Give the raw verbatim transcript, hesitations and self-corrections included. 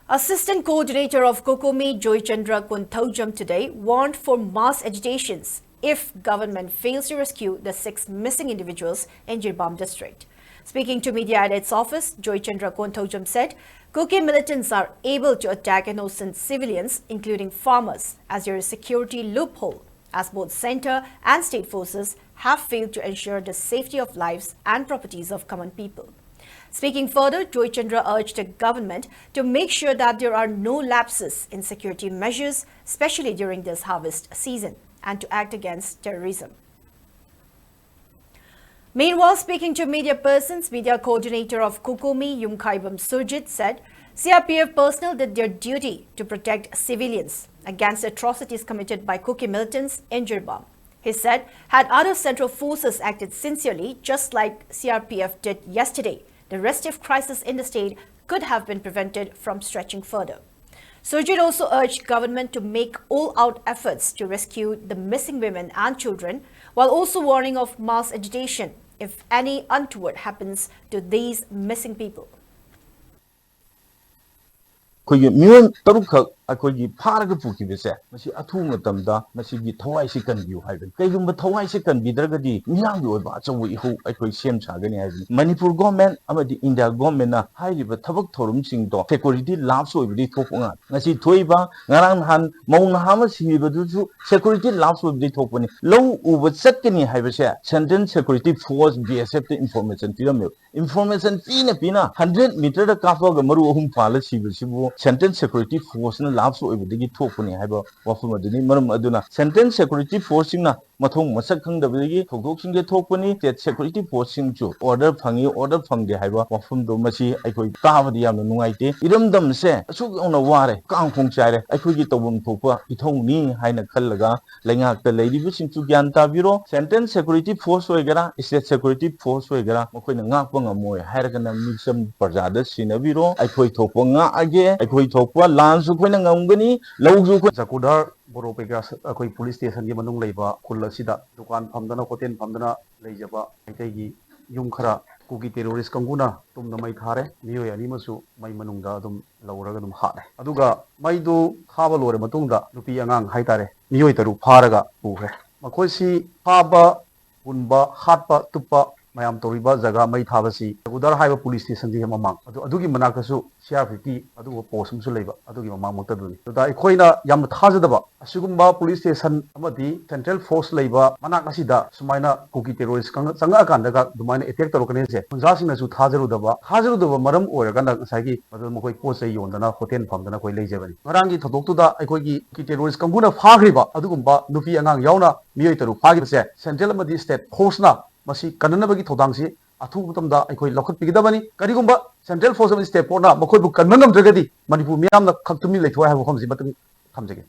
Assistant Coordinator of COCOMI, Joychandra Konthoujam, today warned for mass agitations if government fails to rescue the six missing individuals in Jiribam district. Speaking to media at its office, Joychandra Konthoujam said Kuki militants are able to attack innocent civilians, including farmers, as there is security loophole, as both center and state forces have failed to ensure the safety of lives and properties of common people. Speaking further, Joychandra urged the government to make sure that there are no lapses in security measures, especially during this harvest season, and to act against terrorism. Meanwhile, speaking to media persons, media coordinator of COCOMI, Yumkhaibam Surjit, said C R P F personnel did their duty to protect civilians against atrocities committed by Kuki militants in Jiribam. He said, had other central forces acted sincerely, just like C R P F did yesterday, the restive crisis in the state could have been prevented from stretching further. Surjit also urged government to make all-out efforts to rescue the missing women and children, while also warning of mass agitation if any untoward happens to these missing people. ꯑꯩꯈꯣꯏꯒꯤ ꯃꯤꯑꯣꯏ ꯇꯔꯨꯛꯈꯛ ꯑꯩꯈꯣꯏꯒꯤ ꯐꯥꯔꯒ ꯄꯨꯈꯤꯕꯁꯦ, ꯃꯁꯤ ꯑꯊꯨꯕ ꯃꯇꯝꯗ ꯃꯁꯤꯒꯤ ꯊꯋꯥꯏꯁꯤ ꯀꯟꯕꯤꯌꯨ ꯍꯥꯏꯕꯅꯤ꯫ ꯀꯩꯒꯨꯝꯕ ꯊꯋꯥꯏꯁꯤ ꯀꯟꯕꯤꯗ꯭ꯔꯒꯗꯤ ꯃꯤꯌꯥꯝꯒꯤ ꯑꯣꯏꯕ ꯑꯆꯧꯕ ꯏꯍꯧ ꯑꯩꯈꯣꯏ ꯁꯦꯝ ꯁꯥꯒꯅꯤ ꯍꯥꯏꯕꯅꯤ꯫ ꯃꯅꯤꯄꯨꯔ ꯒꯣꯔꯃꯦꯟ ꯑꯃꯗꯤ ꯏꯟꯗꯤꯌꯥ ꯒꯣꯔꯃꯦꯟꯅ ꯍꯥꯏꯔꯤꯕ ꯊꯕꯛ ꯊꯧꯔꯝꯁꯤꯡꯗꯣ ꯁꯦꯀ꯭ꯌꯨꯔꯤꯇꯤ ꯂꯥꯞꯁ ꯑꯣꯏꯕꯗꯒꯤ ꯊꯣꯛꯄ ꯉꯥꯛꯇ꯫ ꯉꯁꯤ ꯊꯣꯛꯏꯕ ꯉꯔꯥꯡ ꯅꯍꯥꯟ ꯃꯧ ꯅꯍꯥ ꯑꯃ ꯁꯤꯔꯤꯕꯗꯨꯁꯨ ꯁꯦꯀ꯭ꯌꯨꯔꯤꯇꯤ ꯂꯥꯞꯁ ꯑꯣꯏꯕꯗꯒꯤ ꯊꯣꯛꯄꯅꯤ꯫ ꯂꯧ ꯎꯕ ꯆꯠꯀꯅꯤ ꯍꯥꯏꯕꯁꯦ central security force, B S ꯑꯦꯐꯇ ꯏꯟꯐꯣꯔꯃꯦꯁꯟ ꯄꯤꯔꯝꯃꯦꯕ꯫ ꯏꯟꯐꯣꯔꯃꯦꯁꯟ ꯄꯤꯅ ꯄꯤꯅ ꯍꯟꯗ꯭ꯔꯦꯠ ꯃꯤꯇꯔꯗ ꯀꯥꯞꯊꯣꯛꯑꯒ ꯃꯔꯨ ꯑꯍꯨꯝ ꯄꯥꯜꯂ ꯁꯤꯕꯁꯤꯕꯨ ꯁꯦꯟꯇ꯭ꯔꯦꯜ ꯁꯦꯀ꯭ꯌꯨꯔꯤꯇꯤ ꯐꯣꯔꯁꯅ ꯂꯥꯞꯁ ꯑꯣꯏꯕꯗꯒꯤ ꯊꯣꯛꯄꯅꯤ ꯍꯥꯏꯕ ꯋꯥꯐꯝ ꯑꯗꯨꯅꯤ꯫ ꯃꯔꯝ ꯑꯗꯨꯅ ꯁꯦꯟꯇ꯭ꯔꯦꯜ ꯁꯦꯀ꯭ꯌꯨꯔꯤꯇꯤ ꯐꯣꯔꯁꯁꯤꯡꯅ ꯃꯊꯣꯡ ꯃꯁꯛ ꯈꯪꯗꯕꯗꯒꯤ ꯊꯧꯗꯣꯛꯁꯤꯡꯁꯦ ꯊꯣꯛꯄꯅꯤ꯫ ꯁ꯭ꯇꯦꯠ ꯁꯦꯀ꯭ꯌꯨꯔꯤꯇꯤ ꯐꯣꯔꯁꯁꯤꯡꯁꯨ ꯑꯣꯔꯗꯔ ꯐꯪꯉꯤ, ꯑꯣꯔꯗꯔ ꯐꯪꯗꯦ ꯍꯥꯏꯕ ꯋꯥꯐꯝꯗꯣ ꯃꯁꯤ ꯑꯩꯈꯣꯏ ꯇꯥꯕꯗ ꯌꯥꯝꯅ ꯅꯨꯡꯉꯥꯏꯇꯦ꯫ ꯏꯔꯝꯗꯝꯁꯦ ꯑꯁꯨꯛ ꯌꯧꯅ ꯋꯥꯔꯦ, ꯀꯥꯡꯈꯣꯡ ꯆꯥꯏꯔꯦ, ꯑꯩꯈꯣꯏꯒꯤ ꯇꯧꯐꯝ ꯊꯣꯛꯄ ꯏꯊꯧꯅꯤ ꯍꯥꯏꯅ ꯈꯜꯂꯒ ꯂꯩꯉꯥꯛꯇ ꯂꯩꯔꯤꯕꯁꯤꯡꯁꯨ ꯒ꯭ꯌꯥꯟ ꯇꯥꯕꯤꯔꯣ꯫ ꯁꯦꯟꯇ꯭ꯔꯦꯜ ꯁꯦꯀ꯭ꯌꯨꯔꯤꯇꯤ ꯐꯣꯔꯁ ꯑꯣꯏꯒꯦꯔꯥ, ꯁ꯭ꯇꯦꯠ ꯁꯦꯀ꯭ꯌꯨꯔꯤꯇꯤ ꯐꯣꯔꯁ ꯑꯣꯏꯒꯦꯔꯥ, ꯃꯈꯣꯏꯅ ꯉꯥꯛꯄ ꯉꯝꯃꯣꯏ ꯍꯥꯏꯔꯒꯅ ꯃꯤꯆꯝ ꯄ꯭ꯔꯖꯥꯗ ꯁꯤꯟꯅꯕꯤꯔꯣ꯫ ꯑꯩꯈꯣꯏ ꯊꯣꯛꯄ ꯉꯥꯛꯑꯒꯦ, ꯑꯩꯈꯣꯏ ꯊꯣꯛꯄ ꯂꯥꯟꯁꯨ ꯑꯩꯈꯣꯏꯅ ꯉꯝꯒꯅꯤ, ꯂꯧꯁꯨ ꯑꯩꯈꯣꯏ ꯆꯀꯨꯗꯥꯔ ꯕꯣꯔꯣ ꯄꯩꯒ꯭ꯔꯥꯁ ꯑꯩꯈꯣꯏ ꯄꯨꯂꯤꯁ ꯁ꯭ꯇꯦꯁꯟꯒꯤ ꯃꯅꯨꯡ ꯂꯩꯕ ꯈꯨꯜ ꯑꯁꯤꯗ ꯗꯨꯀꯥꯟ ꯐꯝꯗꯅ, ꯍꯣꯇꯦꯜ ꯐꯝꯗꯅ ꯂꯩꯖꯕ ꯃꯩꯇꯩꯒꯤ ꯌꯨꯝ ꯈꯔ ꯀꯨꯀꯤ ꯇꯦꯔꯣꯔꯤꯁ ꯀꯥꯡꯕꯨꯅ ꯇꯨꯝꯗ ꯃꯩ ꯊꯥꯔꯦ꯫ ꯃꯤꯑꯣꯏ ꯑꯅꯤ ꯑꯃꯁꯨ ꯃꯩ ꯃꯅꯨꯡꯗ ꯑꯗꯨꯝ ꯂꯧꯔꯒ ꯑꯗꯨꯝ ꯍꯥꯠꯂꯦ꯫ ꯑꯗꯨꯒ ꯃꯩꯗꯨ ꯊꯥꯕ ꯂꯣꯏꯔ ꯃꯇꯨꯡꯗ ꯅꯨꯄꯤ ꯑꯉꯥꯡ ꯍꯥꯏꯇꯥꯔꯦ, ꯃꯤꯑꯣꯏ ꯇꯔꯨꯛ ꯐꯥꯔꯒ ꯄꯨꯈ꯭ꯔꯦ꯫ ꯃꯈꯣꯏꯁꯤ ꯐꯥꯕ, ꯄꯨꯟꯕ, ꯍꯥꯠꯄ, ꯇꯨꯞꯄ ꯃꯌꯥꯝ ꯇꯧꯔꯤꯕ ꯖꯒꯥ ꯃꯩ ꯊꯥꯕꯁꯤ ꯆꯒꯨꯗꯥꯔ ꯍꯥꯏꯕ ꯄꯨꯂꯤꯁ ꯁ꯭ꯇꯦꯁꯟꯒꯤ ꯍꯦꯛ ꯃꯃꯥꯡ, ꯑꯗꯨ, ꯑꯗꯨꯒꯤ ꯃꯅꯥꯛꯇꯁꯨ ꯁꯤ ꯑꯥꯔ ꯄꯤ ꯑꯦꯐꯀꯤ ꯑꯗꯨꯒꯨꯝꯕ ꯄꯣꯁ ꯑꯃꯁꯨ ꯂꯩꯕ, ꯑꯗꯨꯒꯤ ꯃꯃꯥꯡꯃꯛꯇꯗꯨꯅꯤ꯫ ꯑꯗꯨꯗ ꯑꯩꯈꯣꯏꯅ ꯌꯥꯝꯅ ꯊꯥꯖꯗꯕ, ꯑꯁꯤꯒꯨꯝꯕ ꯄꯨꯂꯤꯁ ꯁ꯭ꯇꯦꯁꯟ ꯑꯃꯗꯤ ꯁꯦꯟꯇ꯭ꯔꯦꯜ ꯐꯣꯔꯁ ꯂꯩꯕ ꯃꯅꯥꯛ ꯑꯁꯤꯗ ꯁꯨꯃꯥꯏꯅ ꯀꯨꯀꯤ ꯇꯦꯔꯣꯔꯤꯁ ꯆꯪꯉ-, ꯆꯪꯉꯛꯑꯀꯥꯟꯗꯒ ꯑꯗꯨꯃꯥꯏꯅ ꯑꯦꯇꯦꯛ ꯇꯧꯔꯛꯀꯅꯤ ꯍꯥꯏꯁꯦ ꯈꯨꯟꯖꯥꯁꯤꯡꯅꯁꯨ ꯊꯥꯖꯔꯨꯗꯕ, ꯊꯥꯖꯔꯨꯗꯕ ꯃꯔꯝ ꯑꯣꯏꯔꯒꯅ ꯉꯁꯥꯏꯒꯤ ꯃꯗꯨ ꯃꯈꯣꯏ ꯄꯣꯠ ꯆꯩ ꯌꯣꯟꯗꯅ ꯍꯣꯇꯦꯜ ꯐꯝꯗꯅ ꯑꯩꯈꯣꯏ ꯂꯩꯖꯕꯅꯤ꯫ ꯉꯔꯥꯡꯒꯤ ꯊꯧꯗꯣꯛꯇꯨꯗ ꯑꯩꯈꯣꯏꯒꯤ ꯀꯨꯀꯤ ꯇꯦꯔꯣꯔꯤꯁ ꯀꯥꯡꯕꯨꯅ ꯐꯥꯈ꯭ꯔꯤꯕ ꯑꯗꯨꯒꯨꯝꯕ ꯅꯨꯄꯤ ꯑꯉꯥꯡ ꯌꯥꯎꯅ ꯃꯤꯑꯣꯏ ꯇꯔꯨꯛ ꯐꯥꯈꯤꯕꯁꯦ ꯁꯦꯟꯇ꯭ꯔꯦꯜ ꯑꯃꯗꯤ ꯁ꯭ꯇꯦꯠ ꯐꯣꯔꯁꯅ ꯃꯁꯤ ꯀꯟꯅꯅꯕꯒꯤ ꯊꯧꯗꯥꯡꯁꯤ ꯑꯊꯨꯕ ꯃꯇꯝꯗ ꯑꯩꯈꯣꯏ ꯂꯧꯈꯠꯄꯤꯒꯗꯕꯅꯤ꯫ ꯀꯔꯤꯒꯨꯝꯕ ꯁꯦꯟꯇ꯭ꯔꯦꯜ ꯐꯣꯔꯁ ꯑꯃꯗꯤ ꯁ꯭ꯇꯦꯠ ꯐꯣꯔꯁꯅ ꯃꯈꯣꯏꯕꯨ ꯀꯟꯕ ꯉꯝꯗ꯭ꯔꯒꯗꯤ ꯃꯅꯤꯄꯨꯔ ꯃꯤꯌꯥꯝꯅ ꯈꯛ ꯇꯨꯃꯤꯟ ꯂꯩꯊꯣꯛꯑꯣꯏ ꯍꯥꯏꯕ ꯋꯥꯐꯝꯁꯤ ꯃꯇꯨꯡ ꯊꯝꯖꯒꯦ꯫